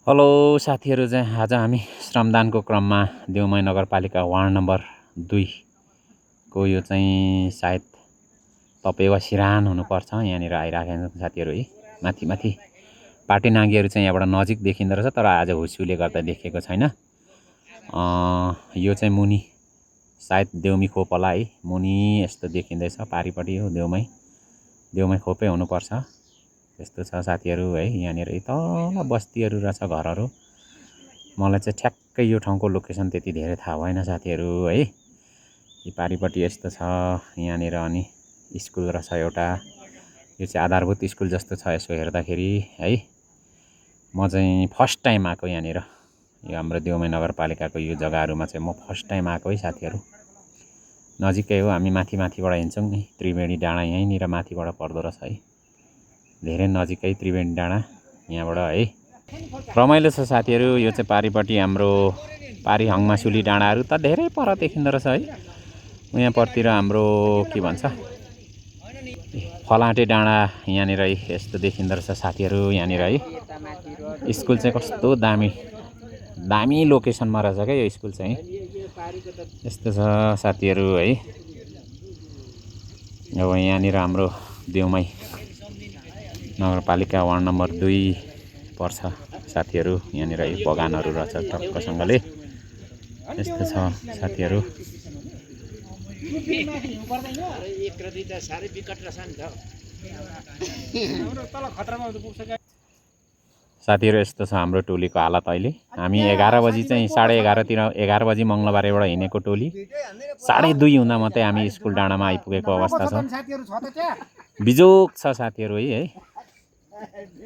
Hello साथीहरू, चाहिँ आज हामी श्रमदानको क्रममा देउमाई नगरपालिका वार्ड नम्बर 2 को यो चाहिँ सायद तपेवा सिरान हुनुपर्छ, यहाँनिर आइराखेका छन् साथीहरू है। माथि माथि पाटे नाङ्गेहरू चाहिँ यहाँबाट नजिक देखिँदो रहेछ, तर आज हुस्युले गर्दा देखेको छैन। यो चाहिँ मुनि सायद देउमी खोप होला है, मुनि यस्तो देखिँदैछ पारिपट्टि हो देउमाई खोपै हुनुपर्छ, त्यस्तो छ साथीहरू है। यहाँनिर तल बस्तीहरू रहेछ घरहरू, मलाई चाहिँ ठ्याक्कै यो ठाउँको लोकेसन त्यति धेरै थाहा भएन साथीहरू है। यो पारिपट्टि यस्तो छ यहाँनिर, अनि स्कुल रहेछ एउटा, यो चाहिँ आधारभूत स्कुल जस्तो छ यसो हेर्दाखेरि है। म चाहिँ फर्स्ट टाइम आएको यहाँनिर, यो हाम्रो देउमाई नगरपालिकाको यो जग्गाहरूमा चाहिँ म फर्स्ट टाइम आएको है साथीहरू। नजिकै हो, हामी माथि माथिबाट हिँड्छौँ नि, त्रिवेणी डाँडा यहीँनिर माथिबाट पर्दो रहेछ है, धेरै नजिकै त्रिवेणी डाँडा यहाँबाट है। रमाइलो छ साथीहरू। यो चाहिँ पारिपट्टि हाम्रो पारी हङमासुली डाँडाहरू त धेरै पर देखिँदो रहेछ है। यहाँ परतिर हाम्रो के भन्छ फलाँटे डाँडा यहाँनिर है, यस्तो देखिँदो रहेछ साथीहरू यहाँनिर है। स्कुल चाहिँ कस्तो दामी लोकेसनमा रहेछ क्या यो स्कुल चाहिँ, यस्तो छ साथीहरू है। अब यहाँनिर हाम्रो देउमाई नगरपालिका वार्ड नम्बर 2 पर्छ साथीहरू। यहाँनिर बगानहरू रहेछ टक्कसँगले, यस्तो छ साथीहरू। साथीहरू यस्तो छ हाम्रो टोलीको हालत अहिले। हामी 11 बजी चाहिँ 11:30तिर 11 बजी मङ्गलबारेबाट हिँडेको टोली 2:30 हुँदा मात्रै हामी स्कुल डाँडामा आइपुगेको अवस्था छ। बिजोक छ साथीहरू है।